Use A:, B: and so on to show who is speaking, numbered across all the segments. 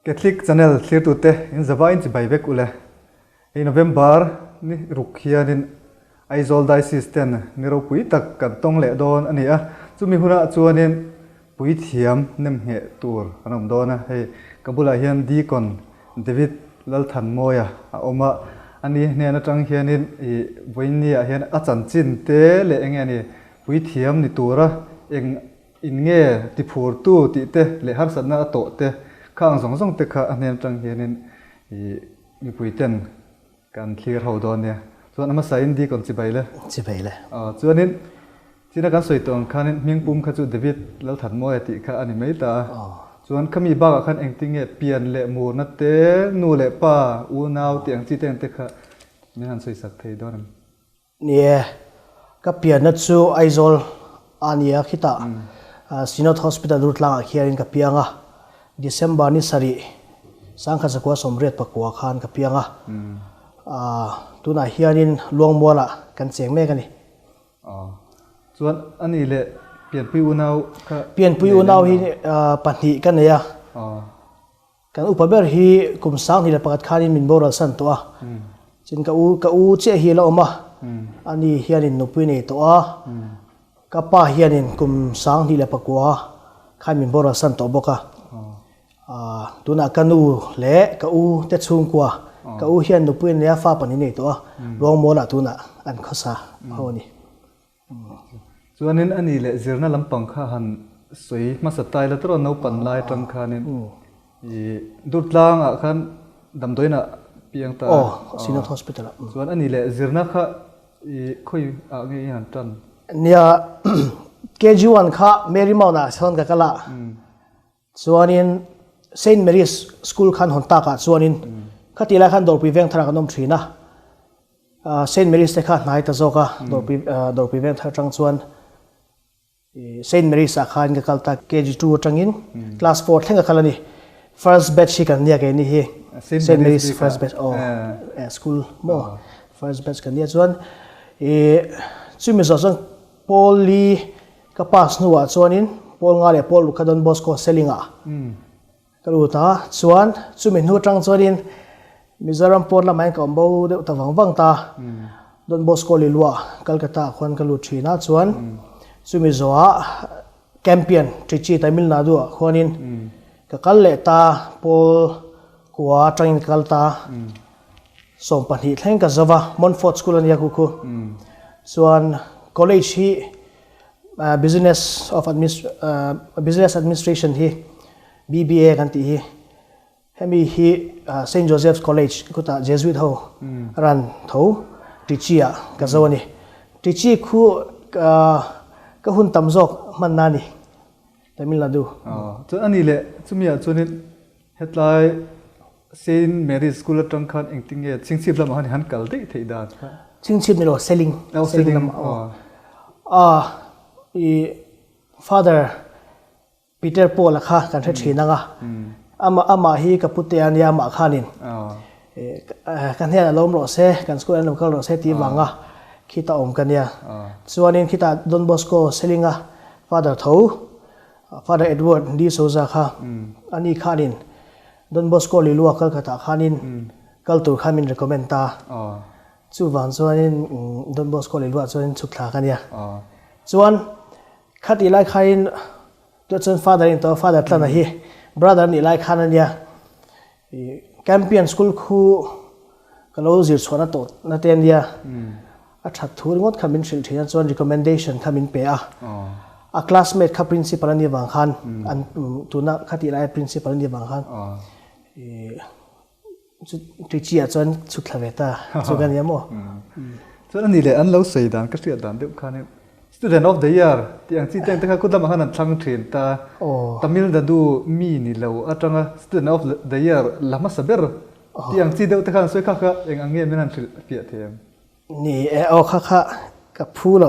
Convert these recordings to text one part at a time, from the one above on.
A: Catholic Channel thlirtute in zavaiin chibai vek ule. Hei November ni ruk hianin Aizawl Diocese ten ni ropui tak kan tawng leh dawn a ni a, chumi hunah chuanin puithiam nem ngheh tur an awm dawn a. Hei ka bulah hian Deacon David Lalthanmawia a awm a, ani hnen atang hianin ih vawiinniah hian a chanchin te leh enge ni puithiam ni tura eng In nge tiphurtu tih te leh harsatna a tawh te kha ang zawng zawng te kha a hnen atang hianin ih mipui ten kan thlir ho dawn nia. Chuan a hmasa in Deacon chibai le.
B: Chibai le.
A: Aw chuanin china kan sawi tawh ang khanin hming pum kha chu David Lalthanmawia tih kha a ni mai ta a. Chuan khami bakah khan engtin nge pian leh murna te, nu leh pa, unau tih ang chi te ang te kha min han sawi sak thei dawn em?
B: Ni e, ka pianna chu Aizawl a ni a, khitah Synod Hospital Durtlangah khianin ka piang a, December ni sarih sangkhat zakua sawmriat pakua khan ka piang a, tunah hianin Luangmualah kan cheng mek a ni.
A: Chuan a ni leh pianpui unau kha
B: Pianpui unau hi pahnih ka nei a. Kan upa ber hi kum 2001 khanin min boral san tawh a, chin ka u ka u chiah hi a la awm a, ani hianin nupui nei tawh a, ka pa hianin kum 2009 khan min boral san tawh bawk a, tunah ka nu leh ka u te chhungkua, ka u hian nupui a nei a, fa pahnih nei tawh a, Luangmualah tunah an khawsa ho a ni.
A: Chuanin a ni leh zirna lampang kha han sawi hmasa tai la tawrh a, naupan lai atang khanin i Durtlangah khan damdawiinah piang ta a.
B: Aw, Synod Hospital ah.
A: Chuan a ni leh zirna kha i khawi ah nge i han tan?
B: Nia, KG1 kha Mary Mount ah sawn ka kal a, Chuanin Saint Mary's School khan hawn takah chuanin khatih lai khan Dawrpui Vengthar ah kan awm thin a, Saint Mary's te kha hnai ta zawk a, Dawrpui Dawrpui Vengthar atang chuan Saint Mary's ah khan ka kal ta KG2 atangin class 4 thleng ka kal a ni. First batch hi kan nia keini hi Saint Mary's first batch aw school maw first batch kan nia chuan chumi zawh chuan Pawl li ka pass hnuah chuanin Pawl nga leh Pawl ruk kha Don Bosco Seling ah ka lut a, chuan chumi hnu atang chuanin Mizoram pawn lamah hian ka awm bo deuh ta vang vang ta, Don Bosco Lilua Calcutta ah khuan ka lut thin a, chuan chumi zawhah Campion Trichy Tamil Nadu ah khuanin ka kal leh ta, Pawl kua atangin ka kal ta. 20 thleng ka zo va, Montfort School a nia khu khu. Chuan college hi Business of Business Administration hi BBA kan tih hi hemi hi Saint Joseph's College khutah Jesuit ho ran tho Trichy ah ka zo a ni. Trichy khu ka hun tam zawk hmanna a ni Tamil Nadu.
A: Chuan a ni leh chumi ah chuanin Hetlai Saint Mary's School atang khan engtin nge Chhingchhip lamah khan i han kal daih theih dan kha?
B: Chhingchhip ni lo, Seling.
A: Oh, Seling lamah aw.
B: Ah, i Father Peter Paul a kha kan hre thin ang a. Amah amah hi ka pute a nia amah khanin ka hnenah lo awm rawh se, kan school ah lo kal rawh se tih vanga khita awm ka nia. Chuanin khitah Don Bosco Selinga Father tho Father Edward D. Souza kha ani khanin Don Bosco Lilua Calcutta khanin kal tur khan min recommend ta. Chuvang chuanin Don Bosco Lilua chuanin chhuk thla ka nia. Chuan khatih lai khain tunah chuan Father in tawh a, Father Tlana hi brother anih lai khan ania Campion School khu ka lo zir chhuahna tawh na te ania. A that thu ringawt kha min hrilh thin a chuan recommendation kha min pe a. A classmate kha principal a nih vang khan an tuna kha tih laia principal a nih vang khan chu Trichy ah chuan chhuk thla ve ta chu ka nia maw.
A: Chuan a ni leh an lo sawi dan ka hriat dan deuh khanin Student of the year tih ang chi te ang te kha kut lamah khan an thlang thin ta. Tamil Nadu mi ni lo atanga Student of the year la hmasa ber tih ang chi deuh te khan an sawi kha kha eng ang nge min han hrilh fiah thei em?
B: Ni e, aw kha kha ka phu lo,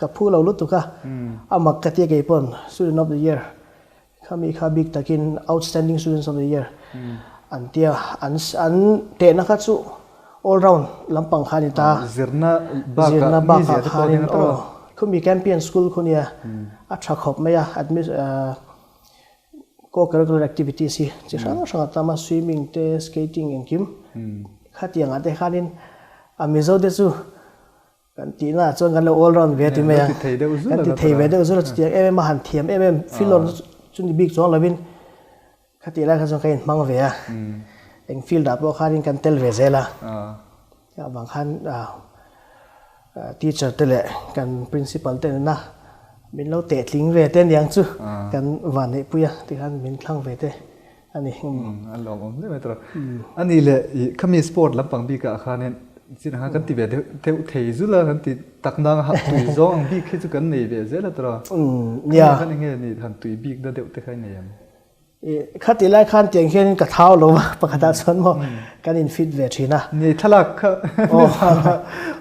B: ka phu lo lutuk a, a mak ka tia kei pawn Student of the Year khami kha bik takin Outstanding Students of the Year an tia, an an tehna kha chu all round lampang kha a ni ta,
A: zirna bakah
B: khanin aw khumi Campion School khu nia a tha khawp mai a, admi. Co-curricular activities hi chi hrang hrang a tam a, swimming te, skating engkim khatiang ah te khanin a Mizo te chu kan tihna ah chuan kan lo all round ve ti mai a, kan ti thei ve deuh zul a, chutiang em em a han thiam em em filawr chu ni bik chuang lovin Khatih lai kha chuan ka inhmang ve a, eng field ah pawh khanin kan tel ve zel a, chuvang vang khan teacher te leh kan principal te nena min lo teh tling ve te aniang chu kan vanneihpui a tikhan min thlang ve te a ni.
A: A lawmawm hle mai tawh. A nih leh i khami sport lampang bikah khanin chin ang khan kan ti ve deuh deuh thei zul a, kan ti tak nang a tui zawng ang bik hi chu kan nei ve zel a tawh a.
B: Nia.
A: Khan enge ni han tui bik na deuh te kha i nei em?
B: Khatih lai khan tiang hianin ka thau lo a, pakhatah chuan maw kan in fit ve thin a.
A: Ni thlalak kha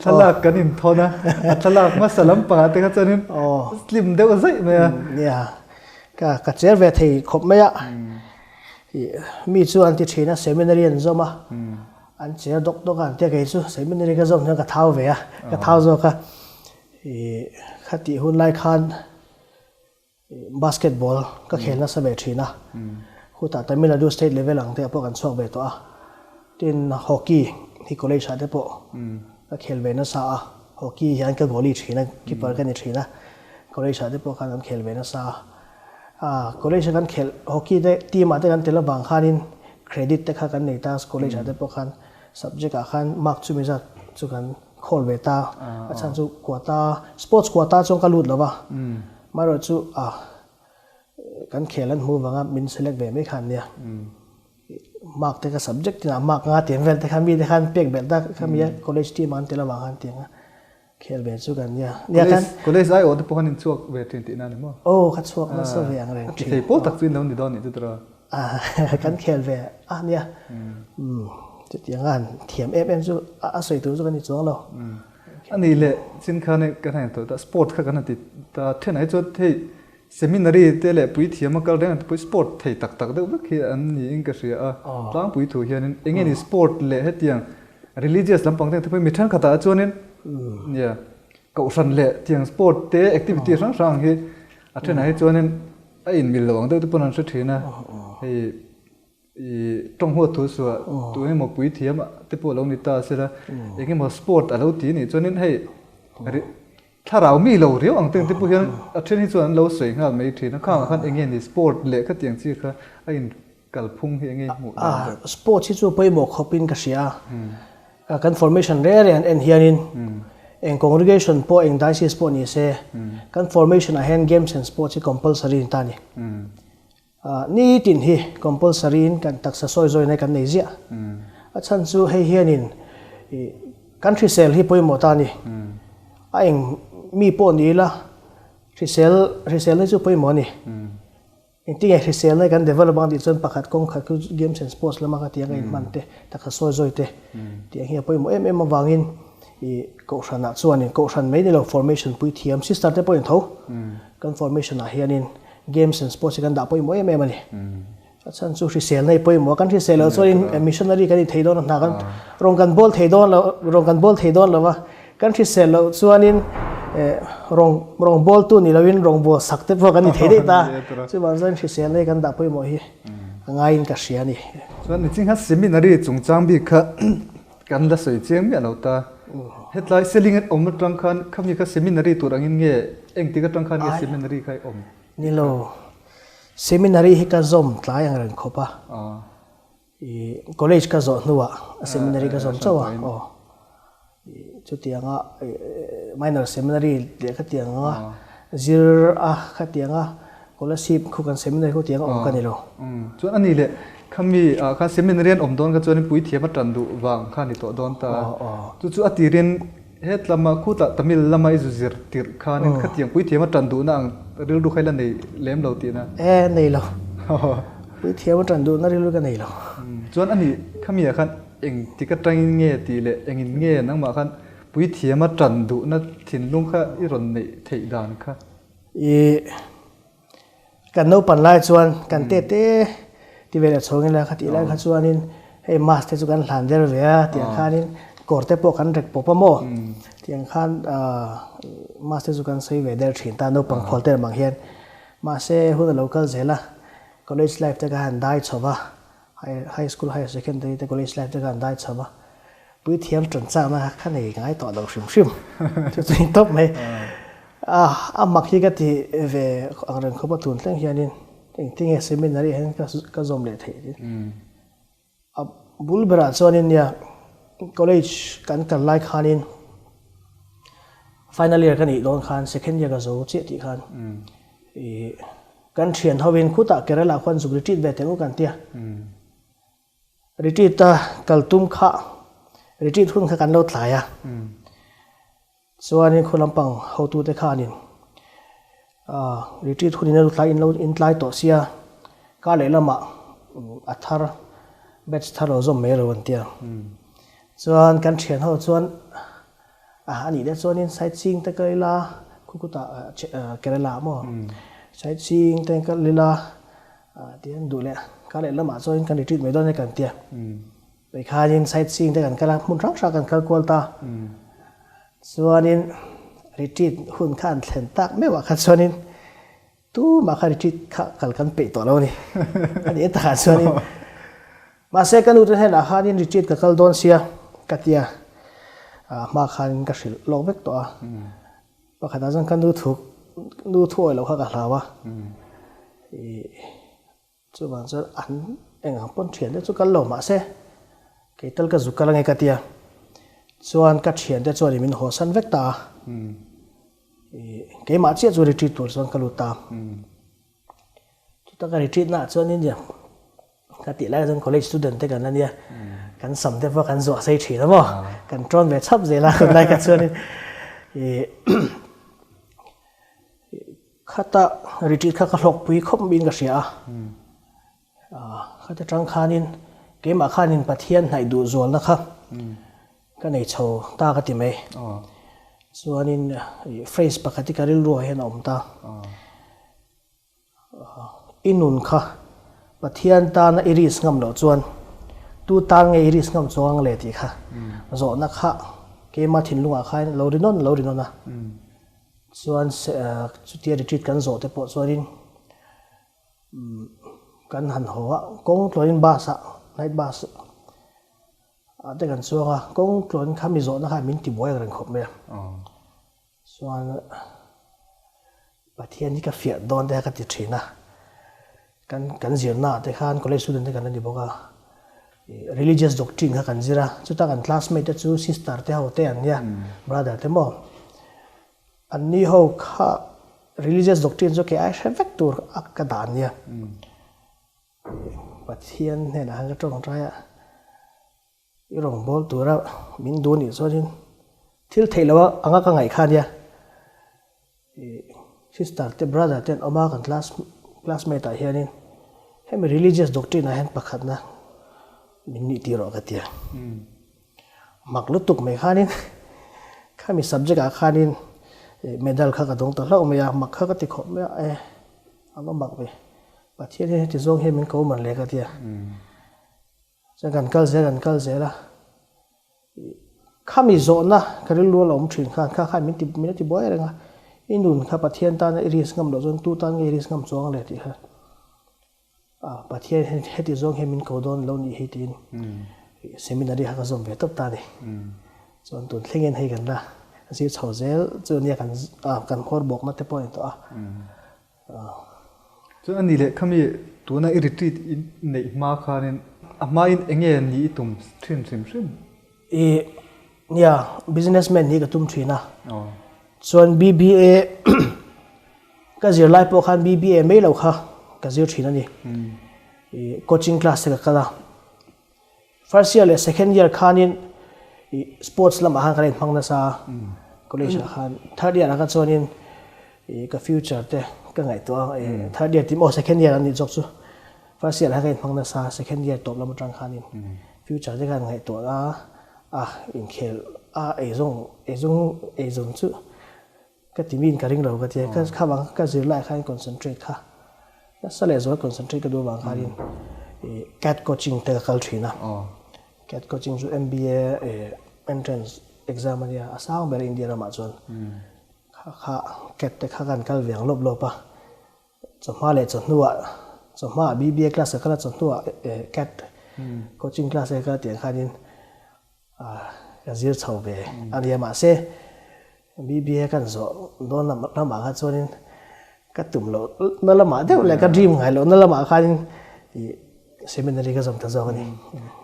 A: thlalak kan in thawn a, a thlalak hmasa lampangah te kha chuanin slim deuh zaih mai a.
B: Nia, ka ka cher ve thei khawp mai a, mi chu an ti thin a, seminary an zawm a, an cher dawk dawk a, an tia kei chu seminary ka zawm hian ka thau ve a, ka thau zawk a, khatih hun lai khan Basketball ka khel nasa ve thin a, khutah Tamil Nadu state level ang te ah pawh kan chhuak ve tawh a, tin hockey hi college ah te pawh ka khel ve nasa a, hockey hian ka goalie thin a, keeper ka ni thin a, college ah te pawh khan kan khel ve nasa a, ah college a kan khelh hockey te team ah te kan tel avang khanin credit te kha kan nei ta college ah te pawh khan subject ah khan mark chumi zat chu kan khawl ve ta, a chhan chu quota sports quota chuan ka lut lo va. Amaherawh chu a kan khel an hmuh vanga min select ve mai khan nia. Mark te kha subject tinah mark nga tiang vel te kha mi te khan pek belh ta kha mi a college team ah an tel avang khan tiang a khel ve chu kan nia.
A: Nia khan College aiawh te pawh khan in chhuak ve thin tihna a ni maw?
B: Aw ka chhuak nasa ve ang reng
A: thin. Thei pawl tak chu in lo ni dawn nih chu tiraw?
B: Kan khel ve a nia. Chutiang a han thiam em em chu a sawi tur chu kan ni chuang lo.
A: A nih leh chin khan kan han tawh ta sport kha kan han ti ta thenah hi chuan hei seminary te leh puithiam a kal reng ang sport thei tak tak deuh vek hi an niin ka hria a, tlangpui thu hianin eng nge ni sport leh hetiang religious lampang te mi thenkhatah chuanin nia kohhran leh tiang sport te activity hrang hrang hi a thenah hi chuanin a inmil lo ang deuh te pawn an hre thin a, hei I tawng huat thu suah tu emaw puithiam te pawh lo ni ta sela eng emaw sport a lo ti nih chuanin hei thlarau mi lo riau ang te pawh hian a then hi chuan an lo sawi nghal mai thin a, khangah khan eng nge ni sport leh khatiang chi kha a in kalphung hi eng nge hmuh dan deuh.
B: Sports hi chu pawimawh khawpin ka hria a, kan formation reng reng an en hianin eng congregation pawh eng diocese pawh ni se kan formation ah hian games and sports hi compulsory ni ta a ni. Nitin hi compulsory in kan taksa sawi zawina hi kan nei ziah. A chhan chu hei hianin kan hrisel hi pawimawh ta a ni. A eng mi pawh ni ila hrisel hriselna hi chu pawimawh a ni. Engtinge hriselna hi kan develop ang tih chuan pakhat kawng khat chu games and sports lama ka tiang a inhman te, taksa sawi zawi te tih ang hi a pawimawh em em avangin kohhranah chuanin kohhran mai ni lo formation puithiam sister te pawhin tho kan formation ah hianin Games and sports hi kan dah pawimawh em em a ni. A chhan chu hriselna hi pawimawh a, kan hrisel loh chuanin missionary kan inthei dawn a, hna kan rawn kan bawl thei dawn lo, rawn kan bawl thei dawn lo va, kan hrisel loh chuanin rawn rawn bawltu ni loin rawn bawl sak te pawh kan ni thei daih ta. Chuvang chuan hriselna hi kan dah pawimawh hi a ngaiin ka hria a ni.
A: Chuan niching kha seminary chungchang bik kha Kan la sawi chiang miah lo ta. Hetlai Seling an awm atang khan khami kha seminary tur angin nge engtik atang khan nge seminary kha i awm?
B: Ni lo. Seminary hi ka zawm tlai ang reng khawp a. I college ka zawh hnuah seminary ka zawm chauh a. Aw. Chutianga minor seminary leh khatiang anga zir a khatianga Kolasib khu kan seminary khu tiang a awm ka ni lo.
A: Chuan a ni leh khami ah khan seminary an awm dawn kha chuan puithiam a tan duh vang kha a ni tawh dawn ta. Chu chu a tirin het lama khutah Tamil lama i zu zir tirh khanin khatiang puithiam a tan duhna ang rilru kha i la nei lem lo tihna.
B: E nei lo. Puithiam a tan duhna rilru ka nei lo.
A: Chuan a ni khami ah khan eng tik atangin nge tih leh engin nge nangmah khan puithiam a tan duhna thinlung kha i rawn neih theih dan kha.
B: I kan naupan lai chuan kan te te ti ve leh chhawng ila khatih lai kha chuanin hei mask te chu kan hlan der ve a tiang khanin kawr te pawh kan rek pawp a maw tiang khan mask te chu kan sawi ve der thin ta naupang khual te ang hian mahse hun a lo kal zel a. College life te ka han dai chho va, high school, higher secondary te college life te ka han dai chho va, puithiam ṭan chakna kha ka nei ngai tawh lo hrim hrim. Chu chu in tawp mai. A mak hi ka ti ve ang reng khawp a tun thleng hianin engtinge seminary ah hian ka zawm leh theih tin. A bul berah chuanin nia college kan kal lai khanin final year ka nih dawn khan second year ka zo chiah tih khan ih kan thian hovin khutah Kerala khuan zuk retreat ve teh u kan tia. Retreat a kal tum kha retreat hun kha kan lo tlai a. Chuanin khu lampang hotute khanin retreat hunin a tlai in lo in tlai tawh sia, kar leh lamah a thar batch thar lo zawm mai lo an tia. Chuan kan thian ho chuan a anih leh chuanin sightseeing te kal ila khu khutah Kerala ah maw sightseeing te kal ila tihian duh leh kar leh lamah chuan kan retreat mai dawn a ni kan tia. Tikhanin sightseeing te kan kal a, hmun hrang hrang kan kal kual ta. Chuanin retreat hun kha an thlen tak meuh ah kha chuanin tumah kha retreat kha kal kan peih tawh lo a ni. A nih takah chuanin mahse ka nu te hnenah khanin retreat ka kal dawn sia ka tia hma khanin ka hrilh lawk vek tawh a. Pakhatah chuan ka nu thu nu thu awih loh kha ka hlau a. Chuvang chuan an eng ang pawn thiante chu kal lo mahse kei tal ka zuk kal ange ka tia. Chuan ka thiante chuan i min haw san vek ta a. I keimah chiah chu retreat tur chuan ka lut ta a. Chuta ka retreat naah chuan in ka tih lai chuan college student te kan la nia. Kan sam te pawh kan zuah sei thin a maw. Kan tawn ve chhap zel a tunlai kha chuanin i Khata retreat kha ka hlawkpui khawp miin ka hria a. Khata tang khanin keimah khanin Pathian hnaih duh zualna kha ka nei chho ta ka ti mai. Chuanin phrase pakhat hi ka rilruah hian a awm ta. I nun kha Pathian tana i risk ngam loh chuan tu tan nge i risk ngam chuang le tih kha zawhna kha keimah thinlungah khan lo ri nawn lo ri nawn a. Chuan chutia retreat kan zawh te pawh chuanin kan han haw a, kawng tluanin bus ah night bus ah te kan chuang a, kawng tluan kha mi zawhna khan min ti buai ang reng khawp mai a. Chuan Pathian hi ka fiah dawn te kha ka ti thin a. Kan kan zirna ah te khan college student te kan la ni bawk a, religious doctrine kha kan zir a, chuta kan classmate te chu sister te ho te an nia, brother te maw, an ni ho kha religious doctrine chu kei ai hre vek tur a ka dah an nia, Pathian hnenah khan ka tawngtai a. I rawngbâwl tura min duh nih chuanin thil theih loh anga ka ngaih kha ania. Ih sister te brother te an awm a kan class classmate ah hianin hemi religious doctrine ah hian pakhatna min nih tir rawh ka ti a. Mak lutuk mai khanin khami subject ah khanin medal kha ka dawng ta hlauh mai a, mak kha ka ti khawp mai a, e a va mak ve. Pathian hian heti zawng hian min ko man le ka ti a. Chuan kan kal zel kan kal zel a, khami zawhna ka rilru a la awm thin khan kha khan min ti min a ti buai reng a, i nun kha Pathian tana i risk ngam loh chuan tu tan nge i risk ngam chuang le tih kha a Pathian hian heti zawng hian min ko dawn lo nih hi tiin seminary kha ka zawm ve tawp ta a ni. Chuan tun thlengin hei kan la zir chho zel chu nia kan kan nghawr bawkna te pawh a ni tawh a.
A: Chuan a ni leh khami tuna i retreat i neih hma khanin a hmain eng nge ni i tum thin hrim hrim?
B: I nia, business man hi ka tum thin a. Chuan BBA ka zir lai pawh khan BBA mai lo kha ka zir thin a ni. I coaching class te ka kal a. First year leh second year khanin ih sports lamah khan kan inhmang nasa a, college ah khan. Third year ah kha chuanin ih ka future te ka ngaihtuah a, ih third year tih maw second year an nih zawk chu. First year ah khan ka inhmang nasa a, second year tawp lam atang khanin future te khan ngaihtuah a, a inkhel a eizawng eizawng eizawn chu Ka ti miin ka ring lo ka ti a, ka vang ka zir lai khan concentrate kha nasa leh zual concentrate ka duh avang khanin ih cat coaching te ka kal thin a, cat coaching chu MBA entrance exam a nia a sang ber India ramah chuan kha kha cat te kha kan kal ve ang lawp lawp a, chawhma leh chawhnuah. Chawhma ah BBA class ka kal a, chawhnu ah cat coaching class ka kal a tih ang khanin ka zir chho ve a nia. Mahse BBA kan zawh dawn lamah kha chuanin ka tum loh na lamah deuh leh ka dream ngai loh na lamah khanin seminary ka zawm ta zawk a ni.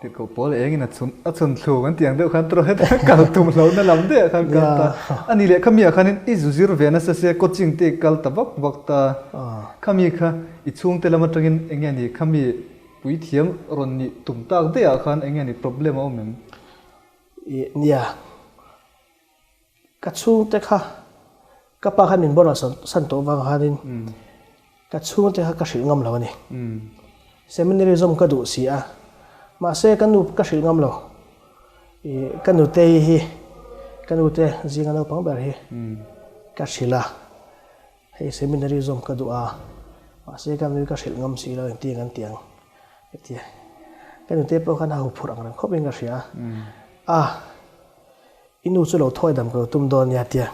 A: Tihkoh pawl engin a chhun a chhun thlu kan tih ang deuh khan tawh heta kal tum loh na lam deuh khan kal ta a ni leh khami ah khanin i zu zir ve nasa sia coaching te i kal ta vak vak ta khami kha i chhungte lam atangin enge ni khami puithiam rawn nih tum tak daih ah khan enge ni problem a awm em?
B: Nia. Ka chhungte kha ka pa khan min boral san tawh vang khanin ka chhungte kha ka hrilh ngam lo a ni. Seminary zawm ka duh si a, mahse ka nu ka hrilh ngam lo. Ka nutei hi ka nute zinga naupang ber hi ka hrilh a, hei seminary zawm ka duh a, mahse ka nui ka hrilh ngam si lo engtin an ti ang heti. Ka nutei pawh khan a huphurh ang reng khawpin ka hria a. I nu chu lo thawi dam ka lo tum dawn nia tia.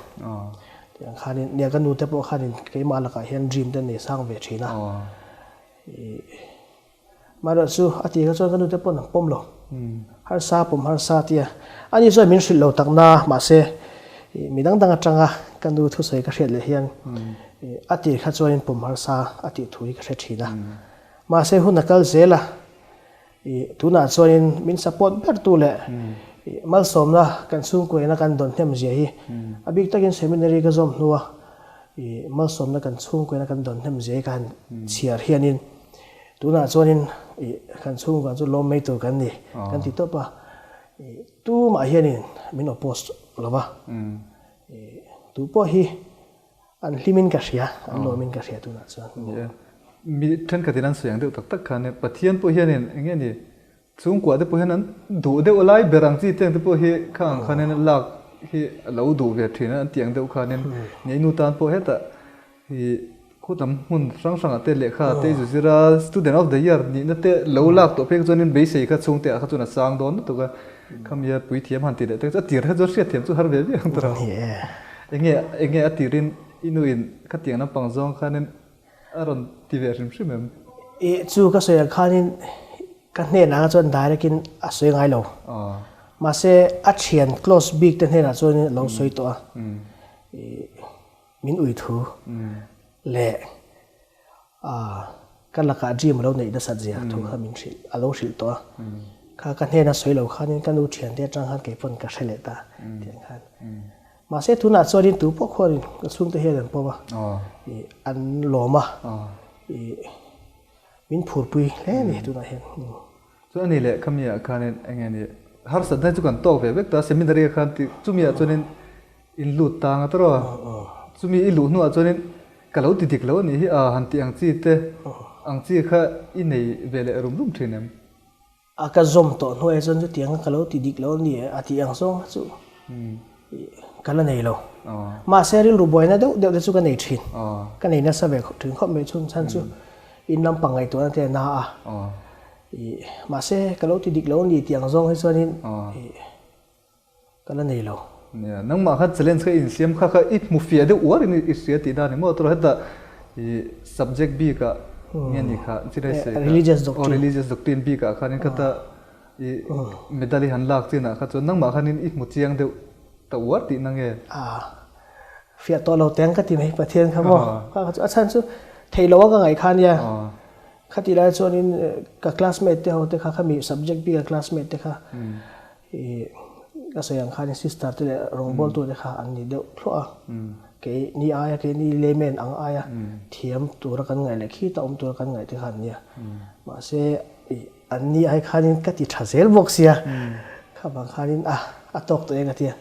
B: Tiang khanin nia ka nu te pawh khanin keimah lakah hian dream te nei sang ve thin a. Amaherawh chu a tih kha chuan ka nu te pawn an pawm lo. Harsa pawm harsa tia. Ani chuan min hrilh lo tak na mahse mi dang dang atanga ka nu thusawi ka hriat leh hian a tih kha chuanin pawm harsa a tih thu hi ka hre thin a. Mahse hun a kal zel a. I tunah chuanin min support ber tu leh i malsawmna kan chhungkuaina kan dawn hnem zia hi a bik takin seminary ka zawm hnua i malsawmna kan chhungkuaina kan dawn hnem zia hi ka han chhiar hianin tunah chuanin i kan chhungkuan chu lawm mai tur kan ni kan ti tawp a, i tumah hianin min oppose lo va, i tu pawh hi An hlimin ka hria, an lawmin ka hria tunah chuan.
A: Ni e. Mi thenkhatin an sawi ang deuh tak tak khan e, Pathian pawh hianin eng nge ni, chhungkua te pawh hian an duh deuh lai ber ang chi te ang te pawh hi kha ang khanin lak hi a lo duh ve thin a, an tih ang deuh khanin nei nu tan pawh hetah i khutam hmun hrang hrangah te lehkha te i zu zir a, student of the year nihna te lo lak tawh phei chuanin beisei kha chhungte ah kha chuan a sang dawn lutuk a, khami a puithiam han tih leh te chu a tir kha chuan hriatthiam chu har ve viau ang tawh.
B: Ni e.
A: Enge enge a tirin i nu in khatiang lampang zawng khanin a rawn ti ve hrim hrim em?
B: I chu ka sawi ang khanin ka hnenah kha chuan direct in a sawi ngai lo. Mahse a thian close bik te hnenah chuanin a lo sawi tawh a. I min ui thu leh Ka lakah dream a lo neih nasat zia thu kha min hrilh, a lo hrilh tawh a. Kha ka hnena sawi lo khanin ka nu thiante atang khan kei pawn ka hre leh ta tih ang khan. Mahse tunah chuanin tu pawh khuanin ka chhungte hian an pawm a, an lawm a, min phurpui hle a ni tunah hian.
A: Chuan ani leh khami ah khanin eng nge ni harsatna hi chu kan tawk ve vek ta seminary ah khan tih chumi ah chuanin in lut tang a tawrh a, chumi i luh hnuah chuanin ka lo ti dik lo anih hi a han tih ang chi te ang chi kha i nei ve leh rum rum thin em?
B: A ka zawm tawh hnuaiah chuan chutiang ka lo ti dik lo ani a tih ang zawng kha chu ka la nei lo. Mahse rilru buaina deuh deuh te chu ka nei thin. Ka nei nasa ve thin khawp mai chhun chhan chu in lampang ngaihtuahna te a na a. Mahse ka lo ti dik lo ani tih ang zawng hi chuanin ka la nei lo.
A: Nia, nangmah khan challenge kha i insiam kha kha i hmu fiah deuh uar in i hria tih dan ni maw? Tawrh hetah i subject bik ah nge ni kha chin ai sawi kha?
B: Religious doctrine.
A: Aw religious doctrine bik ah khanin khata i medal i han lak chin ah kha chuan nangmah khanin i hmu chiang deuh ta uar tihna nge?
B: Ah, fiah tawh lo teng ka ti mai Pathian kha maw? Kha kha chu a chhan chu theih loh a ka ngaih kha nia. Khatih lai chuanin ka classmate te ho te kha khami subject bik a classmate te kha i ka sawi ang khanin sister te leh rawngbawltu te kha an ni deuh thluah a. Kei ni aia kei ni layman ang aia thiam tura kan ngaih leh khita awm tura kan ngaih te kha an nia. Mahse i an ni ai khanin ka ti tha zel bawk sia. Kha vang khanin a a tawk tawh e ka tia.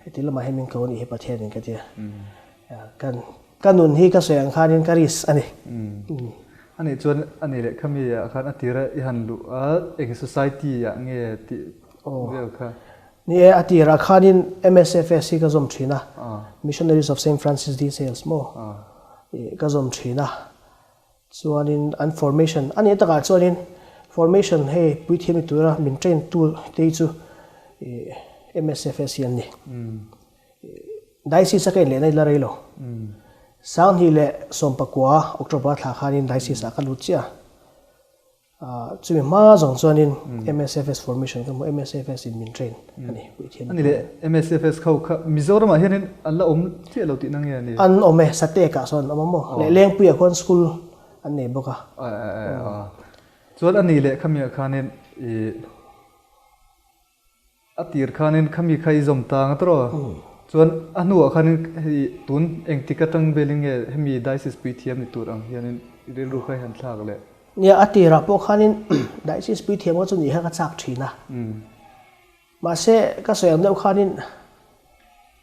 B: Heti lamah hian min ko a nih hi Pathianin ka tia. Kan ka nun hi ka sawi ang khanin ka risk a ni.
A: A nih chuan a nih leh khami ah khan a tira i han luh a eng society ah nge tih vel kha?
B: Ni e, a tirah khanin MSFS hi ka zawm thin a, Missionaries of Saint Francis de Sales maw ka zawm thin a. Chuanin an formation a nih takah chuanin formation hei puithiam ni tura min train tu te hi chu MSFS hi an ni. Diocese a ka inlehna ila rei lo. Sanghnih leh Sawmpakua October thla khanin Diocese ah ka lut chiah a. Chumi hma zawng chuanin MSFS formation ka hmu, MSFS in min train a ni, puithiam.
A: A ni leh, MSFS kho kha Mizoramah hianin an la awm chiah lo tihna nge a ni?
B: An awm e, Satekah sawn an awm a maw? Leh Lengpuiah khuan school an nei bawk a.
A: Chuan a ni leh khamiah khanin i. A tir khanin khami kha i zawm ta ang tawh. Chuan a hnuah khanin hei tun engtik atang velin nge hemi diocese puithiam ni tur ang hianin i rilru kha i han thlak leh?
B: Nia, a tirah pawh khanin diocese puithiam kha chu nih kha ka chak thin a. Mahse, ka sawi ang deuh khanin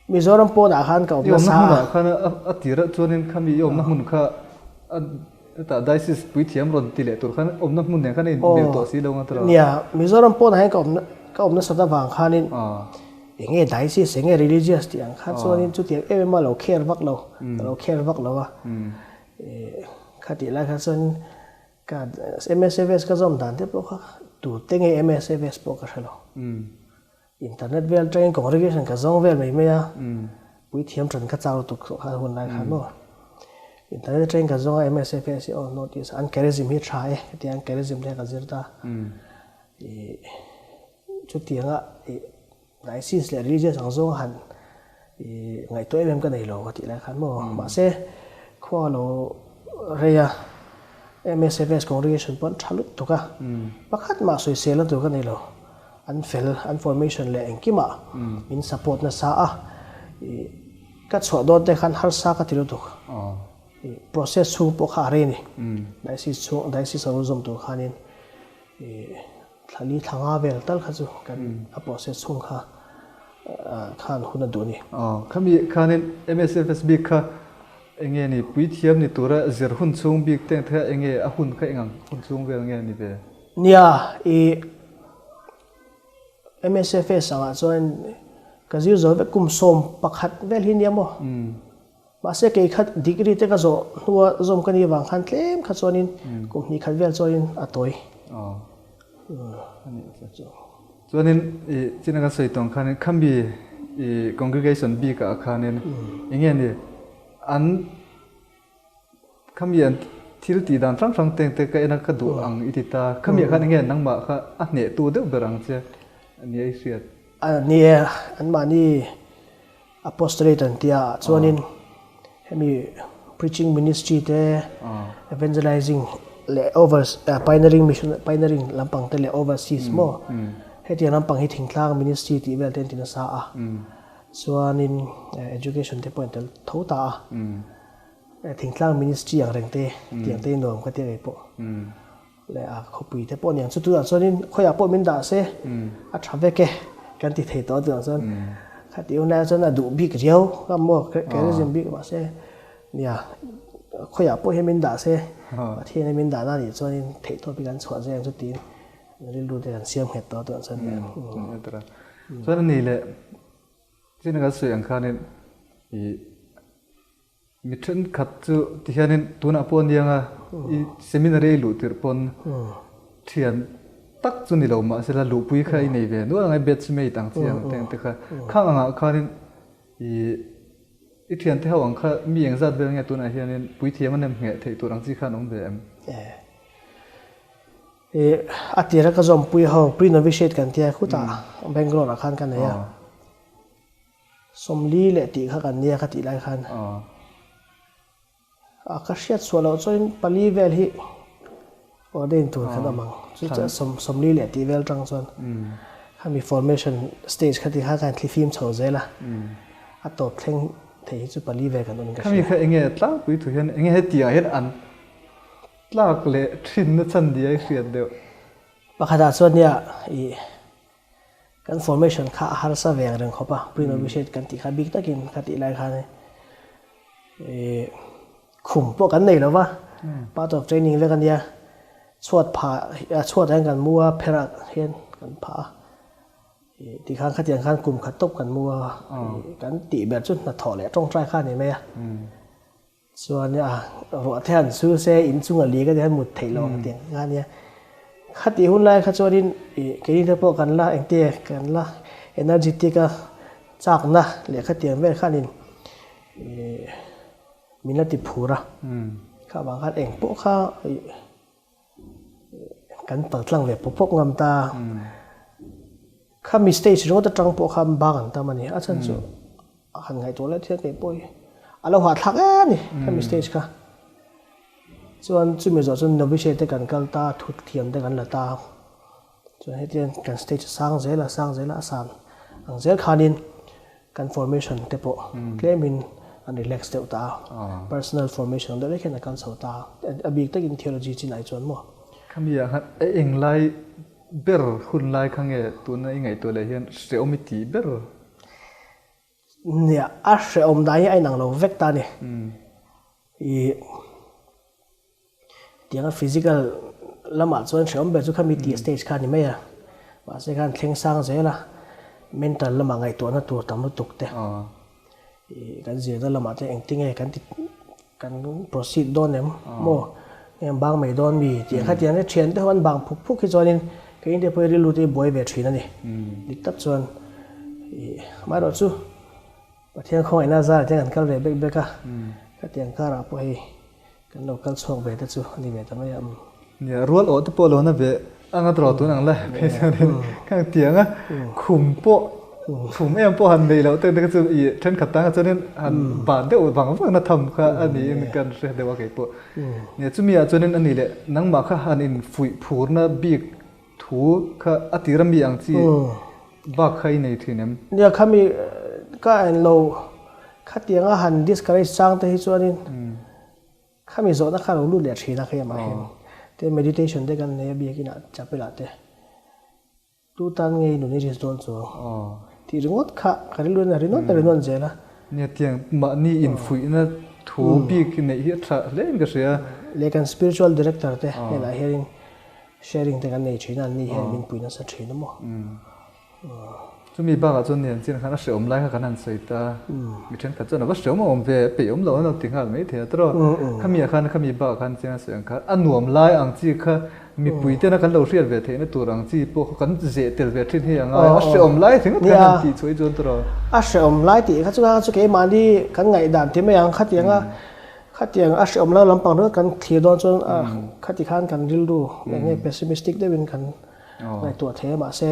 B: Mizoram pawnah khan ka awm nasa
A: a. I awmna hmunah khan a tirah chuanin khami i awmna hmun kha a hetah diocese puithiam rawn ti leh tur khan awmna hmun nen khan a inmil tawh si lo ang a tawh.
B: Nia, Mizoram pawnah hian ka awmna ka awm nasat avang khanin eng nge diocese eng nge religious tih ang kha chuanin chutiang em em a lo care vak lo, ka lo care vak lo a. Khatih lai kha chuan ka MSFS ka zawm dan te pawh kha tute nge MSFS pawh ka hre lo. Internet vel atangin congregation ka zawng vel mai mai a, puithiam tan ka chau lutuk tawh kha hun lai khan maw. Internet atangin ka zawng a MSFS hi aw notice an charism hi tha e hetiang an charism te ka zir ta. Ih chutianga ih diocese leh religious ang zawng han ih ngaihtuah em em ka nei lo ka tih lai khan maw. Mahse khua lo rei a MSFS congregation pawh an tha lutuk a, pakhat mah sawisel na tur ka nei lo. An fel, an formation leh engkimah min support nasa a, ih ka chhuah dawn te khan harsa ka ti lutuk. Ih process chhung pawh kha a rei a ni. Diocese chhung, diocese a lo zawm tur khanin ih thla li thla nga vel tal kha chu kan a process chhung kha khan hun a duh a ni.
A: Khami khanin MSFS bik kha enge ni puithiam ni tura zir hun chhung bik te kha enge a hun kha engang hun chhung vel nge ni ve?
B: Nia, ih MSFS angah chuan ka zir zo vek kum 11 vel hi nia maw? Mahse kei kha degree te ka zawh hnua zawm ka nih avang khan tlem kha chuanin kum hnih khat vel chuanin a tawi.
A: Chuanin ih china kan sawi tawng khanin khami ih congregation bikah khanin eng nge ni an Khami an thil tih dan hrang hrang teng te ka en a ka duh ang i ti ta. Khami ah khan enge nangmah kha a hnehtu deuh ber ang che a nia i hriat.
B: A ni e, anmahni Apostolate an tia ah chuanin hemi preaching ministry te, evangelizing leh over pioneering mission pioneering lampang te leh overseas maw hetiang lampang hi thingtlang ministry tih vel te an ti nasa a. Chuanin education te pawh an tel tho ta a. Thingtlang ministry ang reng te tiang te nuam ka tia ngei pawh leh a khawpui te pawh niang chu tunah chuanin khawiah pawh min dah se a tha vek e kan ti thei tawh a tunah chuan khatih hun laiah chuan a duh bik riau ngam maw charism bik mahse nia khawiah pawh hian min dah se Pathian in min dahna anih chuanin theihtawp hi kan chhuah zel ang chu tiin rilru te kan siam nghet tawh a tunah chuan
A: Chuan a ni leh China kan sawi ang khanin ih Mi thenkhat chu tihianin tunah pawh aniang a, i seminary i luh tirh pawn thian tak chu ni lo mahse la luhpui kha i nei ve nual ang e, batch mate ang chi ang te ang te kha. Khang angah khanin i i thiante ho ang kha mi engzat vel nge tunah hianin puithiam a nem ngheh theih tur ang chi khan awm ve em?
B: I a tira ka zawmpui ho pre-novitiate kan tia khutah Bangalore ah khan ka nei a. 40 leh tih kha kan nia ka tih lai khan a ka hriat chhuah loh chuan pali vel hi ordain tur khan awm ang chu chuan 40 leh tih vel tang chuan khami formation stage kha ti kha khan thlifim chho zel a a tawp thleng thei hi chu pali vel kan awm in ka hria.
A: Khami kha enge tlangpui thu hian enge hetiang hian an tlak leh thin na chhan nia i hriat deuh.
B: Pakhatah chuan nia ih Kan formation kha a harsa ve ang reng khawp a, pre-novitiate kan tih kha bik takin ka tih lai khan ih khum pawh kan nei lo va, part of training vek a nia, chhuat phah chhuatah hian kan mu a, pherah hian kan phah a, ih tikhan khatiang khan kum khat tawp kan mu a, kan tih ber chu hnathawh leh tawngtai kha a ni mai a. Chuan a ruah te han su se in chunga li ka ti han mut theih loh ang tiang kha ania. Khatih hun lai kha chuanin ih keini te pawh kan la engte kan la energetic a chakna leh khatiang vel khanin ih min la ti phur a. Kha vang khan eng pawh kha ih. Kan paltlang ve pawp pawp ngam ta. Khami stage ringawt atang pawh khan bang an tam a ni. A chhan chu a han ngaihtuah let hian kei pawh hi a lo hahthlak em a ni khami stage kha. Chuan chumi zawh chuan novitiate te kan kal ta, thuthiam te kan la ta. Chuan hetiang kan stage a sang zel a, sang zel a, a san ang zel khanin kan formation te pawh tlemin an relax deuh ta a, personal formation ang deuh lek hian a kal chho ta a, a bik takin theology chin ai chuan maw.
A: Khami ah khan a eng lai ber hun lai kha nge tuna i ngaihtuah leh hian hrehawm i tih ber?
B: Nia, a hrehawm dan hi a inang lo vek ta a ni. I tianga physical lamah chuan hrehawm ber chu khami tih stage kha a ni mai a, mahse khan thleng sang zel a, mental lamah ngaihtuahna tur tam lutuk te, ih kan zirna lamah te engtinge kan ti kan proceed dawn em maw, nge an bang mai dawn mi tih ang kha tiang te thian te ho an bang phuk phuk hi chuanin kei te pawh hi rilru te hi buai ve thin a ni, dik tak chuan ih amaherawhchu. Pathian khawngaihna zarah te kan kal ve bek bek a, khatiang karah pawh hei kan lo kal chhuak ve te chu a ni ve ta mai a.
A: Nia, rual awh te pawh lo na ve anga tawh tun ang la phei chuanin khang tianga khum pawh khum em pawh han neih loh te kha chu i thenkhat tang chuanin han ban deuh vang vang na tham kha a niin kan hre deuh a kei pawh. Nia, chumi ah chuanin a ni leh nangmah kha han in fuih phurna bik Thu kha a tir a mi ang chi bak kha i nei thin em?
B: Nia khami ka en lo khatiang a han discourage chang te hi chuanin khami zawhna kha lo lut leh thin a keimah hian te meditation te kan nei a biakin ah chapel ah te tu tan nge i nun i risk dawn chuang tih ringawt kha ka rilru in a rinawt a rinawt zel a.
A: Nia tiang mahni infuihna thu bik neih hi a tha hle in ka hria.
B: Leh kan spiritual director te hnenah hianin Sharing te kan nei thin a, anni hian min pui nasa thin a maw?
A: Chumi bakah chuan nian chian khan a hrehawm lai kha kan han sawi ta, mi thenkhat chuan a va hrehawm a awm ve, peih awm lo an lo ti nghal mai thei a tawrh a, khami ah khan khami bakah khan chiang a sawi ang kha a nuam lai ang chi kha mipui tena kan lo hriat ve theihna tur ang chi pawh kha kan zeh tel ve thin hi a ngai a, a hrehawm lai ringawt khan han tih chhuah hi chuan tawrh a.
B: A hrehawm lai tih kha chu kha chu keimahni kan ngaihdan ti mai ang khatiang a Khatiang a hreawm lo lampang ringawt kan thlir dawn chuan khati khan kan rilru eng nge pessimistic deuhin kan ngaihtuah thei a mahse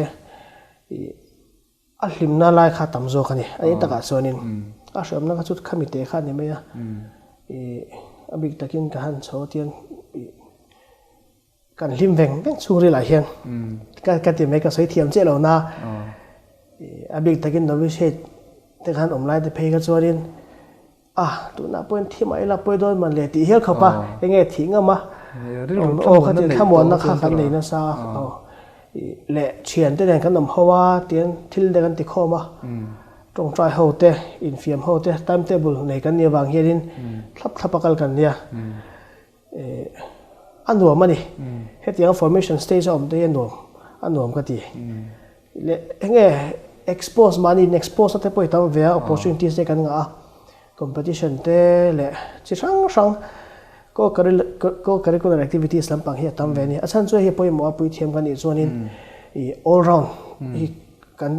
B: ih a hlimna lai kha tam zawk a ni. A eng takah chuanin a hreawmna kha chu khami te kha a ni mai a, ih a bik takin ka han chho atiang ih Kan hlim veng veng chhungril ah hian ka ka ti mai ka sawi thiam chiah lo na a bik takin novitiate te khan awm lai te phei kha chuanin a tunah pawhin thi mah ila pawi dawn man le tih hial khawp a enge thih ngam a aw kha ti thlamuanna kha kan nei nasa a leh thian te nen kan awm ho a tian thil te kan ti khawm a tawngtai ho te infiam ho te time table nei kan nih avang hianin thlap thlap a kal kan nia. A nuam a ni. Hetiang formation stage a awm te hi a nuam, a nuam ka ti. Leh enge expose mahni in expose na te pawh i tam ve a, opportunities te kan ngah a, competition te leh chi hrang hrang co-curricular activities lampang hi a tam ve a ni. A chhan chu hei pawimawh a puithiam kan nih chuanin ih all round hi kan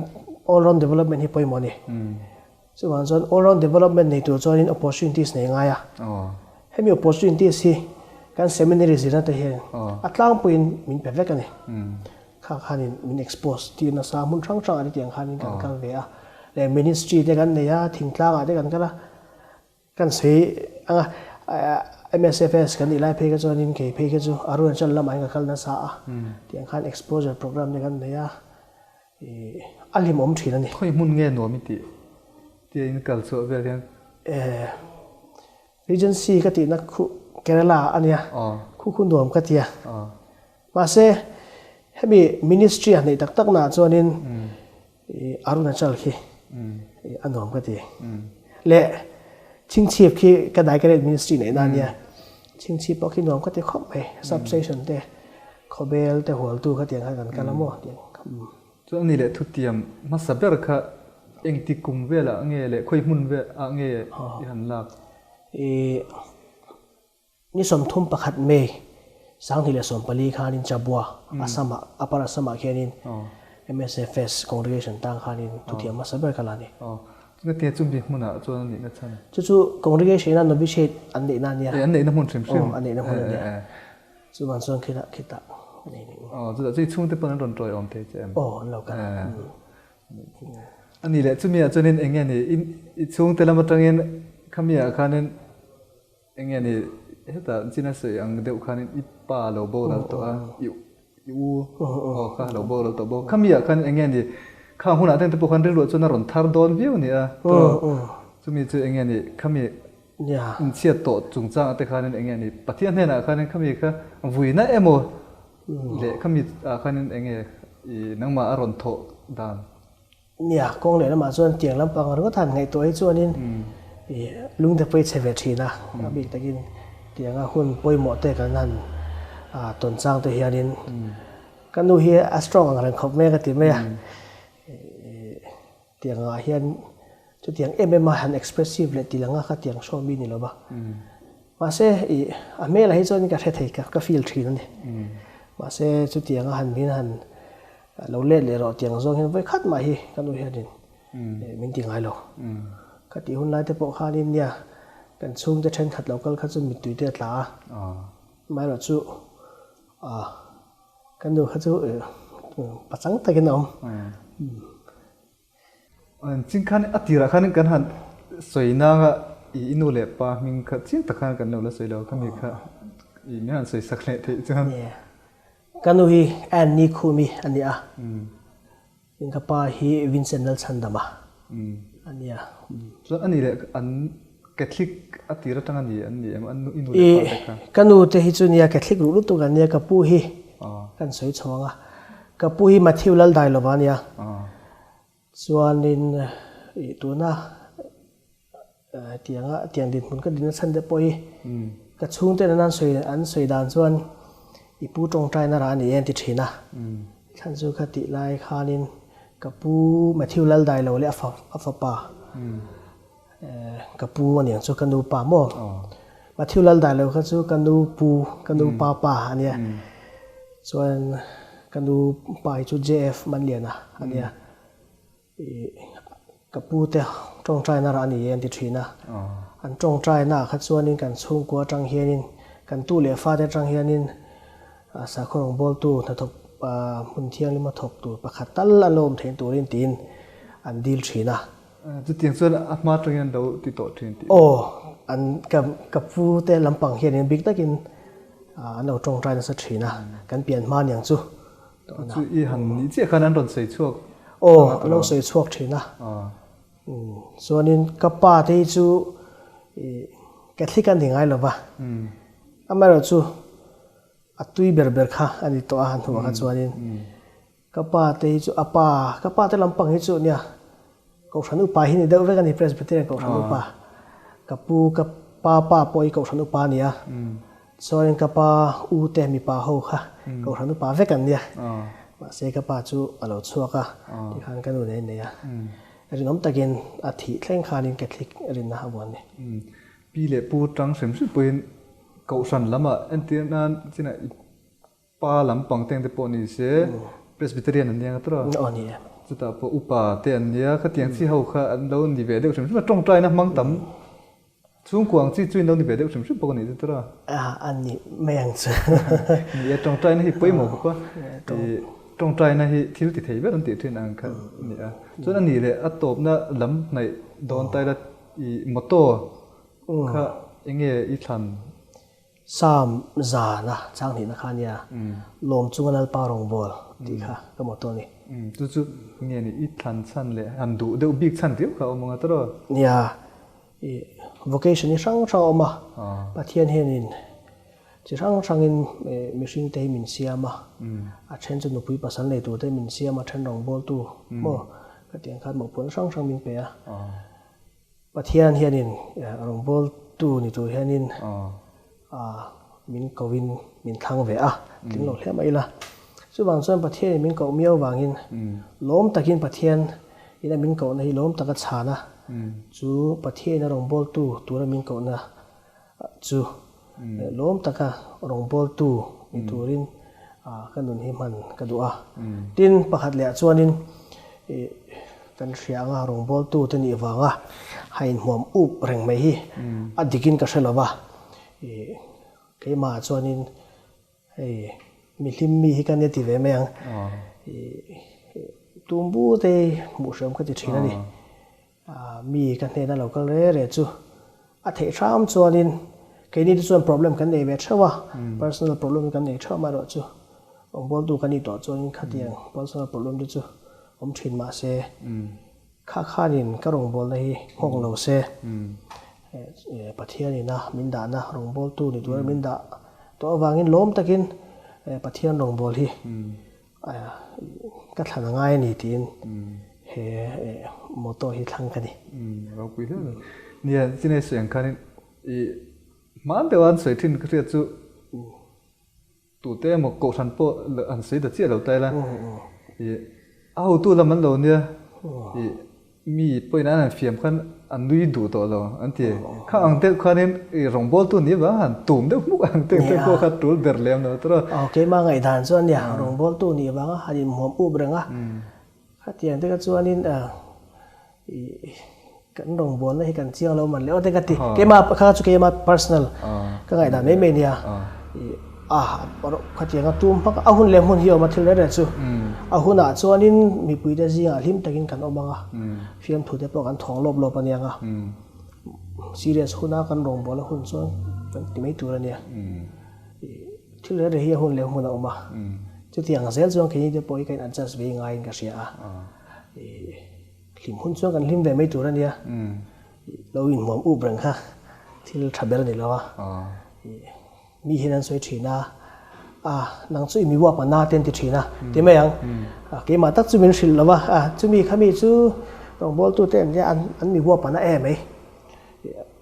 B: all round development hi pawimawh a ni. Chuvang chuan all round development nei tur chuanin opportunities nei ngai a. Hemi opportunities hi kan seminary zirna te hian a tlangpuiin min pe vek a ni. Kha khanin min expose tir nasa hmun hrang hrangah te tiang khanin kan kal ve a. Leh ministry te kan nei a, thingtlangah te kan kal a. Kan sawi ang a, MSFS kan nih lai phei kha chuanin kei phei kha chu Arunachal lamah hian ka kal nasa a. Tiang khan exposure program te kan nei a. Ih, a hlimawm thin a ni.
A: Khawi hmun nge nuam i tih? Tia in kal chhuah vel hian.
B: Eh, Regency ka tihna khu Kerala a nia, khu khu nuam ka tia. Mahse, hemi ministry a hneih tak tak naah chuanin ih Arunachal khi a nuam ka ti. Leh Chhingchhip khi ka Diaconate ministry neihna a nia, Chhingchhip pawh khi nuam ka ti khawp mai, sub-station te. Khawbel te hualtu kha tiang khan kan kal a maw tiang kha.
A: Chuan ani leh thutiam hmasa ber kha engti kum velah nge leh khawi hmun velah nge i han lak?
B: I ni 31 May 2014 khanin Chabua Assam ah Upper Assam ah khianin MSFS congregation tang khanin thutiam hmasa ber kha la a ni.
A: Chutia chumi hmunah chuan a nihna chhan?
B: Chu chu congregation a novitiate an neihna a nia.
A: An neihna hmun hrim hrim.
B: Aw an neihna hmun a nia. Chuvan chuan khitah khitah. a nei ni.
A: Aw, chutah chu i chhungte pawn an rawn tawiawm thei che em?
B: Aw, an lo kal a.
A: A nih leh chumi ah chuanin eng nge ni i chhungte lam atangin khami ah khanin eng nge ni hetah chin a sawi ang deuh khanin i pa lo boral tawh a, i i u aw kha lo boral tawh bawk. Khami ah khan eng nge ni khang hunah te pawh khan rilruah chuan a rawn thar dawn viau a ni a, chumi chu eng nge ni khami Inchhiat tawh chungchang ah te khanin eng nge ni Pathian hnenah khanin khami kha vuina emaw leh khami ah khanin eng nge i nangmah a rawn thawh dan?
B: Nia, kawng leh lamah chuan tiang lampang ringawt han ngaihtuah hi chuanin i lungte pawh i chhe ve thin a, a bik takin tianga hun pawimawh te kan han tawn chang te hianin ka nu hi a strong ang reng khawp mai a ka ti mai a. Tiang ah hian chutiang em em a han expressive leh ti lang a kha tiang show mi ni lo va. Mahse i a hmel ah hi chuan ka hre thei ka ka feel thin a ni. Mahse chutiang a han min han lo let leh rawh tiang zawng hian vawi khat mah hi ka nu hianin min ti ngai lo. Ka tih hun lai te pawh khanin nia kan chhungte thenkhat lo kal kha chu mittui te a tla a. Amaherawhchu ah. Ka nu kha chu pachang takin a awm.
A: Ching khan a tirah khan kan han sawi nanga i nu leh pa hming kha chiang tak khan kan lo la sawi lo kha mi kha i min han sawi sak leh theih chuan.
B: Ka nu hi Annie Khumi a ni a. Tin ka pa hi Vincent Lalchhandama a nia.
A: Chuan a ni leh an Catholic a tir atang a ni an ni em an i nu leh pa te kha?
B: Ka nu te hi chu nia Catholic ruh lutuk an nia ka pu hi kan sawi chho ang a. Ka pu hi Matthew Laldailova a nia. Chuanin i tuna Tianga tiang dinhmun ka din nachhan te pawh hi ka chhungten an sawi an sawi dan chuan i pu tawngtaina rah a ni e an ti thin a. Thlan chu ka tih lai khanin ka pu Matthew Laldailo leh a fa a fapa ka pu a niang chu ka nu pa maw? Matthew Laldailo kha chu ka nu pu ka nu pa pa a nia. Chuan ka nu pa hi chu JF Manliana a nia. Ih, ka pu te tawngtaina rah a ni e an ti thin a. An tawngtaina ah kha chuanin kan chhungkua atang hianin, kan tu leh fate atang hianin sakhaw rawngbawltu hnathawk hmun thianglima thawk tur pakhat tal an lo awm theih turin tiin an dil thin a.
A: Chutiang chuan a hma atangin an lo ti tawh thin tih.
B: Aw, an ka ka pu te lampang hianin bik takin an lo tawngtai nasa thin a, kan pian hma niang chu.
A: Chu i han nih chiah khan an rawn sawi chhuak.
B: Aw, an lo sawi chhuak thin a. Chuanin ka pa te hi chu Catholic a ni ngai lo va. Amaherawhchu a tui ber ber kha a ni tawh a han hmuh ah kha chuanin ka pa te hi chu a pa, ka pa te lampang hi chu nia Kohhran upa hi ni deuh vek a ni, Presbyterian Kohhran upa. Ka pu, ka pa pa pawh hi Kohhran upa a ni a. Chuanin ka pa u te mipa ho kha Kohhran upa vek an nia. Mahse ka pa chu a lo chhuak a, tikhan ka nu nen a innei a. Rinawm takin a thih thleng khanin Catholic rinna a vuan ni.
A: Pi leh pu tang hrim hrim pawhin Kohhran lamah entir nan chinah i Pa lampang te ang te pawh ni se, Presbyterian an nia nga tawh a.
B: Aw ni e.
A: Chutah pawh upa te an nia, khatiang chi ho kha an lo ni ve deuh hrim hrim a, tawngtaina hmang tam chhungkua ang chi chu in lo ni ve deuh hrim hrim bawk a nih chu tawh a.
B: A, an ni mai ang chu.
A: Ni e, tawngtaina hi pawimawh bawk a, i tawngtaina hi thil ti thei ber an tih thin ang kha a ni a. Chuan a nih leh a tawpna lam hnaih dawn ta ila i motto kha eng nge i thlan?
B: Sam zana chang hnihna kha nia, lawm chunga Lalpa rawngbâwl tih kha ka mawt a ni.
A: Chu chu nge ni i thlan chhan leh han duh deuh bik chhan riau kha a awm ang a tawrh?
B: Nia, i vocation hi hrang hrang a awm a, Pathian hianin chi hrang hrangin mihringte hi min siam a, a then chu nupui pasal nei turte min siam a, a then rawngbâwltu maw khatiang khan mawhphurhna hrang hrang min pe a. Pathian hianin rawngbawltu ni tur hianin min kohin min thlang ve a, tling lo hle mai ila. Chuvang chuan Pathianin min koh miau vangin lawm takin Pathian ina min kohna hi lawm taka chhan a, chu Pathianin a rawngbawltu tura min kohna chu lawm taka rawngbawltu ni turin ka nun hi hman ka duh a. Tin, pakhat leh ah chuanin kan hria anga rawngbawltu te nih vanga ha inhmuam up reng mai hi a dikin ka hre lo va, keimah ah chuanin hei. Mi hlim mi hi ka nia ti ve mai ang. Tumbu te hi hmuh hreawm ka ti thin a ni. Mi ka hnena lo kal re re chu a theih hram chuanin keini te chuan problem kan nei ve theuh a, personal problem kan nei theuh amaherawhchu rawngbawltu kan nih tawh chuanin khatiang personal problem te chu awm thin mahse Kha khanin ka rawngbawlna hi nghawk lo se, Pathianin a min dahna rawngbawltu ni tura min dah tawh avangin lawm takin Pathian rawngbâwl hi ka thlan a ngai a ni tiin he motto hi thlang ka ni.
A: Ropui hle mai. Nia, chinei sawi ang khanin i hman deuha an sawi thin ka hriat chu Tute emaw kohhran pawh han sawi ta chiah lo ta ila, ih a hotu lam an lo nia, ih mi pawhin an han fiam khan an nui duh tawh lo an ti. Kha ang deuh khanin ih rawngbawltu ni vang han tum deuh hmuk ang deuh te pawh kha tul ber lem lo tawh a.
B: Aw keimah ngaihdan chuan nia rawngbawltu nih vanga han inhmuam up reng a, khatiang te kha chuanin Ih kan rawngbawlna hi kan chiang lo man leh aw te ka ti. Keimah kha chu keimah personal ka ngaihdan mai mai nia. Ih a khatiang a tum hmak a hun leh hmun hi a awm a thil reng reng chu. A hunah chuanin mipuite zingah hlim takin kan awm ang a, fiamthu te pawh kan thawng lawp lawp a nia ang a. Serious huna kan rawngbawlna hun chuan kan ti mai tur a nia. Ih thil reng reng hi a hun leh hmun a awm a. Chutiang zel chuan keini te pawh hi ka in adjust ve ngaiin ka hria a. Ih. Hlim hun chuan kan hlim ve mai tur a nia. Lo inhmuam up reng kha thil tha ber a ni lo a. Mi hian an sawi thin a, a nang chu i mi uap a na te an ti thin a, ti mai ang. Keimah tak chu min hrilh lo a, chumi kha mi chu rawngbawltu te an nia, an mi uap a na em mai.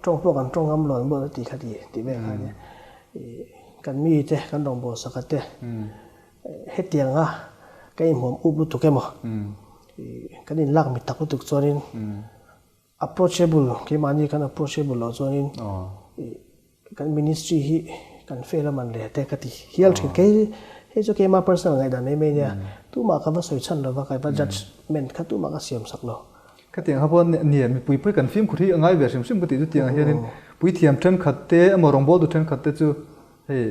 B: Tawng pawh kan tawng ngam lo an buat a ti kha ti tih vel kha a nia. Kan mi te, kan rawngbawlsak a te. Hetianga ka inhmuam up lutuk emaw, kan inlak mit tak lutuk chuanin approachable, keimahni kan approachable loh chuanin kan ministry hi kan fail a man le te ka ti hial thin. Kei hei chu keimah personal ngaihdan mai mai nia, tumah ka va sawi chhan lova, ka va judgement kha tumah ka siam sak lo.
A: Khatiang kha pawh nia mipui pui kan fimkhur hi a ngai ve hrim hrim ka tih chu tiangah hianin puithiam thenkhat te emaw rawngbawltu thenkhat te chu hei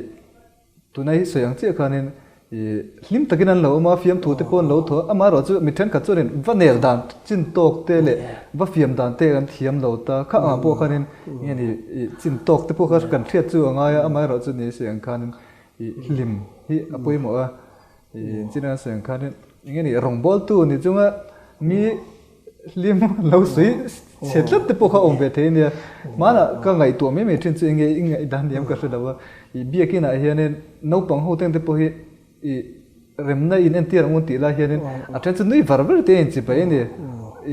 A: Tuna hi sawi ang chiah khanin ih hlim takin an lo awm a, fiamthu te pawh an lo thaw a, amaherawh chu mi thenkhat chuanin va nel dan chin tawk te leh va fiam dan te an thiam lo ta kha angah pawh khanin nge ni ih chin tawk te pawh kha kan hriat chu a ngai a, amaherawh chu ni sawi ang khanin ih hlim hi a pawimawh a, ih chin an sawi ang khanin enge ni rawngbawltu ni chunga mi Hlim lo sawi chhe tlat te pawh kha awm ve thei ania. Hmanah ka ngaihtuah mai mai thin chu enge i ngaihdan ni em ka hre lo a. Ih biakin ah hianin naupang ho teng te pawh hi ih remna in entir ang u tih lai hianin a then chu nui var var te a inchi paih a ni.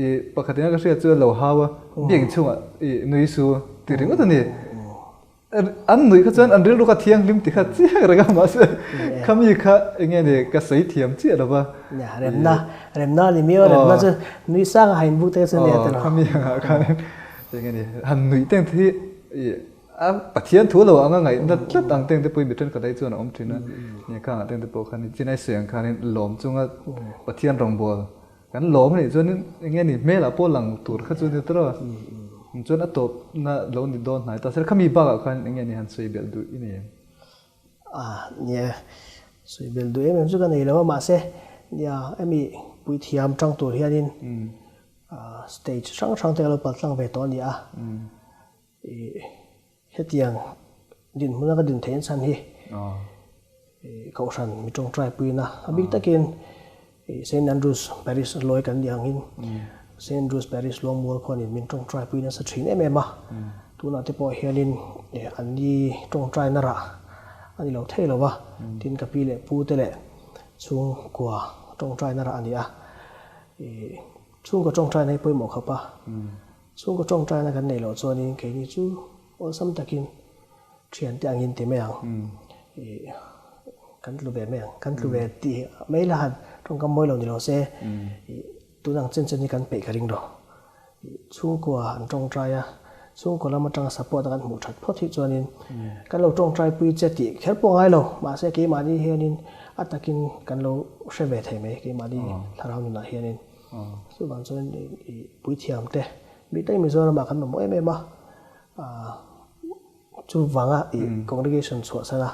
A: Ih pakhat ina ka hriat chu a lo hau a, biakin chhungah ih nui su ti ringawt a ni. An nuih kha chuan an rilru kha thianghlim ti kha chiang reng a mahse khami kha enge ni ka sawi thiam chiah lo va.
B: Nia remna remna ni miau a remna chu nui sang a hain buk te chu nia te lo.
A: Khami angah khan enge ni han nuih teng te hi a Pathian thu lo anga ngaihna tlat ang teng te pawhin mi thenkhat ai chuan a awm thin a. Nia khangah teng te pawh khan chinai sawi ang khanin lawm chunga Pathian rawngbâwl Kan lawm anih chuan eng nge ni hmelah pawh lang tur kha chu ni tawh a, chuan a tawpna lo ni dawn hnai ta sir khami bakah khan eng nge ni han sawi belh duh i nei em?
B: A nia, sawi belh duh em em chu ka nei lo a, mahse nia hemi puithiam tang tur hianin stage hrang hrang te ka lo pal tlang ve tawh a ni a, ih Hetiang dinhmuna ka din theih chhan hi Kohhran mi tawngtai puina a bik takin Saint Andrews Parish lawi kan nih angin Saint Andrews Parish Luangmual khuanin min tawngtai pui nasa thin em em a. Tunah te pawh hianin anni tawngtaina rah a ni lo thei lo va, tin ka pi leh pu te leh chhungkua tawngtaina rah a ni a. Chhungkaw tawngtaina hi pawimawh khawp a. Chhungkaw tawngtaina kan neih loh chuanin keini chu awlsam takin thiante angin ti mai ang. Ih kan tlu ve mai ang. Kan tlu ve tih mai la han tawngkam mawi lo ni lo se ih tun ang chen chen hi kan peih ka ring lo. Ih chhungkua an tawngtai a, chhungkaw lam atanga support a kan hmuh that phawt hi chuanin kan lo tawngtai pui che tih kher pawh ngai lo. Mahse keimahni hianin a takin kan lo hre ve thei mai keimahni thlarau nunah hianin. Chuvang chuan ih puithiam te mi tak Mizoramah kan mamawh em em a, chuvanga ih congregation chhuah sana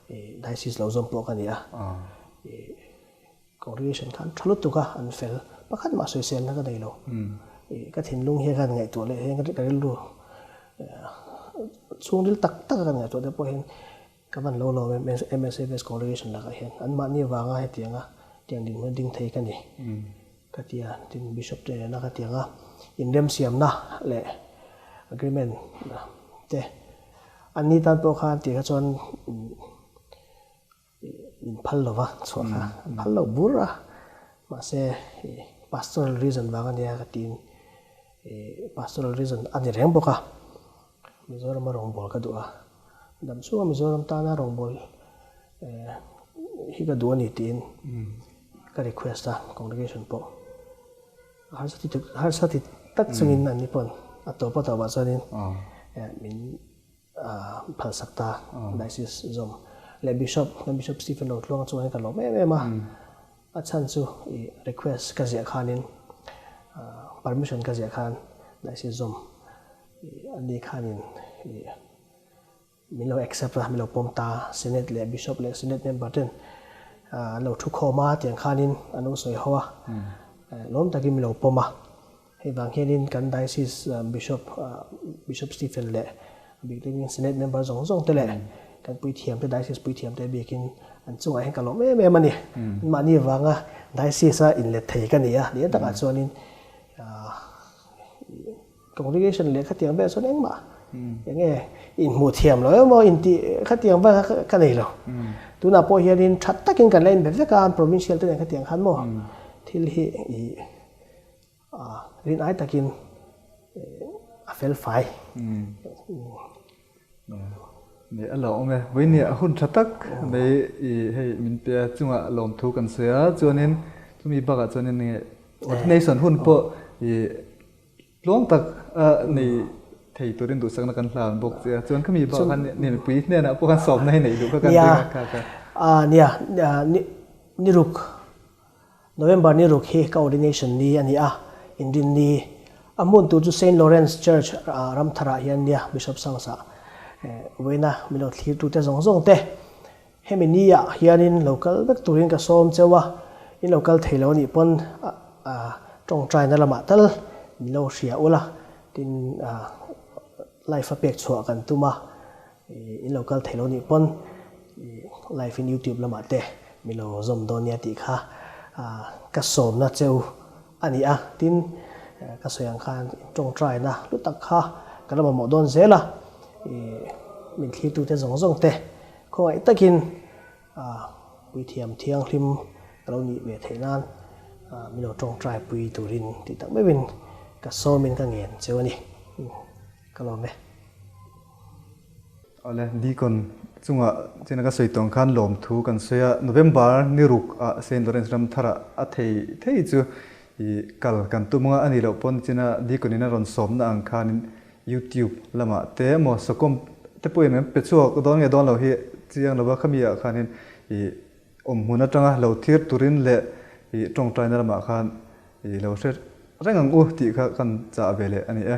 B: Diocese lo zawm pawh ka ni a. Congregation khan tha lutuk a, an fel. Pakhat mah sawiselna ka nei lo. Ka thinlung hian khan ngaihtuah leh hian ka rilru chhungril tak tak a kan ngaihtuah te pawh hian ka van lo lawm em MSFS Congregation lakah hian anmahni avanga hetianga tiang dinhmun ding thei ka ni ka ti a. Tin, Bishop te nena ka tianga inremsiamna leh agreement te anni tan pawh khan tih kha chuan Min phal lo va, chhuah kha an phal lo bur a, mahse pastoral reason vang a nia ka tiin pastoral reason a ni reng bawk a, Mizorama rawngbâwl ka duh a, dam chhunga Mizoram tana rawngbâwl hi ka duh a ni tiin ka request a, congregation pawh harsa ti harsa ti tak chungin an ni pawn a tawp a tawpah chuanin min Phalsak ta Diocese zawm leh Bishop kan Bishop Stephen Rotluang chuan ka lawm em em a, a chhan chu i request ka ziah khanin permission ka ziah khan Diocese zawm ani khanin i min lo accept a, min lo pawm ta Senate leh Bishop leh Senate member ten an lo thu khawm a tiang khanin an lo sawi ho a, lawm takin min lo pawm a. Hei vang hianin kan Diocese Bishop Bishop Stephen leh a bik takin Senate member zawng zawng te leh kan puithiam te Diocese puithiam te biakin an chungah hian ka lawm em em a ni. Anmahni avanga Diocese a inlet thei ka ni a, ni takah chuanin congregation leh khatiang vel chuan engmah eng nge inhmuh thiam lo emaw intih khatiang vel kha ka nei lo. Tunah pawh hianin tha takin kan la inbe vek a, provincial te nen khatiang khan maw thil hi ih Rin ai takin a fel fai.
A: Nei a lo awm e. Vawiin a hun tha tak mai i hei min pe a chungah lawmthu kan sawi a, chuanin chumi bakah chuanin nge ordination hun pawh i tluang tak a nei thei turin duhsakna kan hlan bawk che a, chuan khami bakah khan ni mipui hnenah pawh khan sawmna hi neih duh kha kan ring a kha kha.
B: Nia, ni ruk November ni ruk hi ka ordination ni a ni a, inrin ni. A hmun tur chu Saint Lawrence Church Ramtharah hian nia Bishop Sangs-ah vawiina min lo thlirtute zawng zawng te hemi ni-ah hianin lo kal vek turin ka sawm cheu a, in lo kal thei lo anih pawn tawngtaina lamah tal min lo hria ula tin live a pek chhuah kan tum a. In lo kal thei lo nih pawn live in youtube lamah te min lo zawm dawn nia tih kha ka sawmna cheu a ni a, tin ka sawi ang khan tawngtaina hlu tak kha ka la mamawh dawn zel a, min thlirtute zawng zawng te khawngaih takin puithiam thianghlim ka lo nih ve theih nan min lo tawngtai pui turin tih tak meuhin ka sawmin ka ngen cheu a ni, ka lawm e.
A: Awle, Deacon chungah chena ka sawi tawng khan lawmthu kan sawi a, November ni ruk ah Saint Lawrence ram tharah a thei thei chu i kal kan tum anga a nih loh pawn chena Deacon in a rawn sawmna ang khanin YouTube lamah te emaw sawkawm te pawhin an pe chhuak dawn nge dawn lo hi chiang lova khami ah khanin i awmhmun atanga lo thlir turin leh i tawngtaina lamah khan i lo hre reng ang u tih kha kan chah ve leh a ni e.